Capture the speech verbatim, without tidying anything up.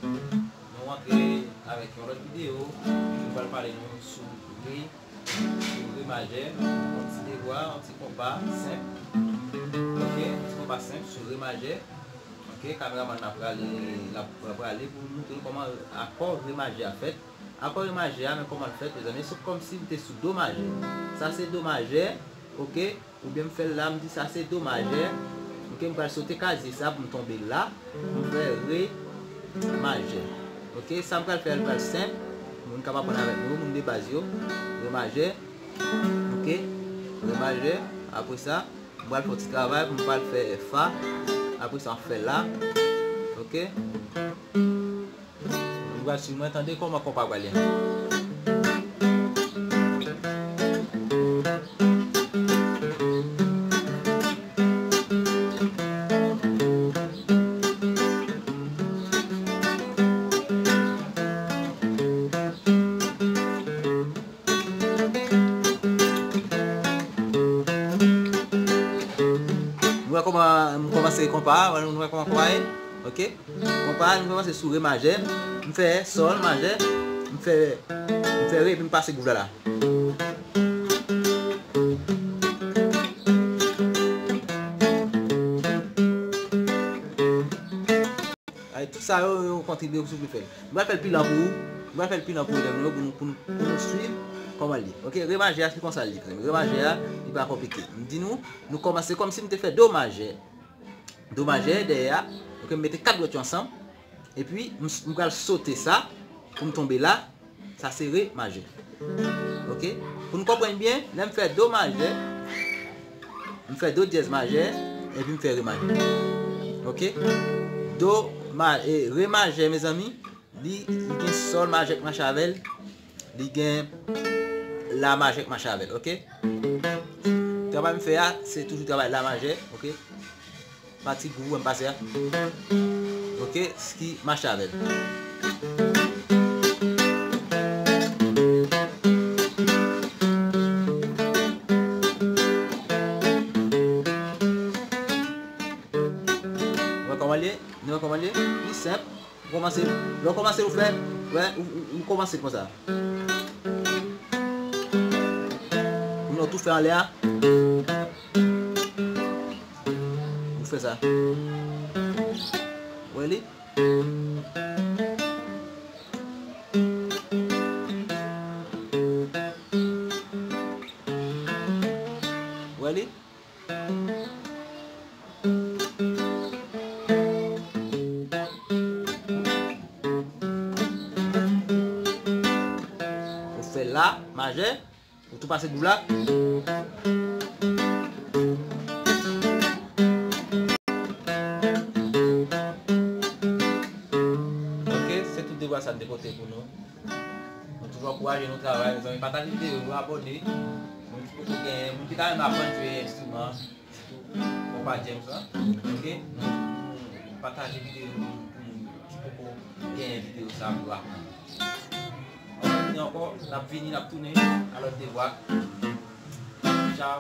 Nou rantre avèk yon lòt videyo. Nou pral pale nou sou re, sou re majè. Yon ti devwa, yon ti konpa senp. Ok, yon ti konpa senp sou re majè. Ok, kameramann la prale, la prale pou nou montre nou kòman akò re majè a fèt. Akò re majè a, men kòman l fèt, mezanmi. Se kòmsi m te sou do majè. Sa se do majè, ok? Oubyen m fè l la, m di sa se do majè. Ok, m pral sote kazye sa pou m tonbe la. M fè re majè. Ok, sa m pral fè a, l pral senp. Moun k ap aprann avèk nou, moun de baz yo. Re majè. Ok, re majè. Apre sa, m pral fè yon ti travay pou m pral fè fa. Apre sa, m fè la. Ok. Nou pral swiv mwen, tande kòman konpa pral ye. Nou wè kòman m kòmanse konpa a, nou wè kòman konpa ye, ok? Konpa a, nou kòmanse sou re majè, m fè sòl majè, m fè, m fè re, epi m pase gouv la la. Ay, tout sa yo, yo kontribye pou souple fè l. Nou pral fè l pi lan pou ou. Nou pral fè l pi lan pou ou, pou nou, pou nou, pou nou swiv kòman l ye. Ok, re majè a, se konsa l ye, mezanmi. Re majè a, li pa konplike. M di nou, nou kòmanse kòmsi m te fè do majè. Do majè dèyè a. Ok, m mete kat dwèt yo ansanm. Epi, m, m pral sote sa pou m tonbe la. Sa se re majè. Ok? Pou n konprann byen, lè m fè do majè, m fè do dyèz majè, epi m fè re majè. Ok? Do ma, e, re majè, mezanmi, li, li gen sòl majè k mache avè l, li gen la majè k mache avè l, ok? Travay m fè a, se toujou travay la majè, ok? Pati gou an pase a. Ok, ki mache avè l. Nou wè kòman l ye? Nou wè kòman l ye? Li senp. Ou kòmanse, lè w kòmanse ou fè, wè, ou, ou, ou kòmanse konsa. Ou nan tou fè anlè a. Ou fè sa. Wè li? Wè li? Ou fè la majè, ou tou pase gou la. Ok, se tout devwa sa m te pote pou nou. Nou toujou ankouraje nou travay, mezanmi. Pataje videyo yo, abòne. Moun ki poko gen, moun ki ta renmen aprann jwe enstriman, sitou konpa James lan. Ok? Nou, nou pataje videyo yo pou moun ki poko gen videyo sa pou yo aprann. Ann vini ankò, n ap vini, n ap tounen a lòt devwa. Tchao.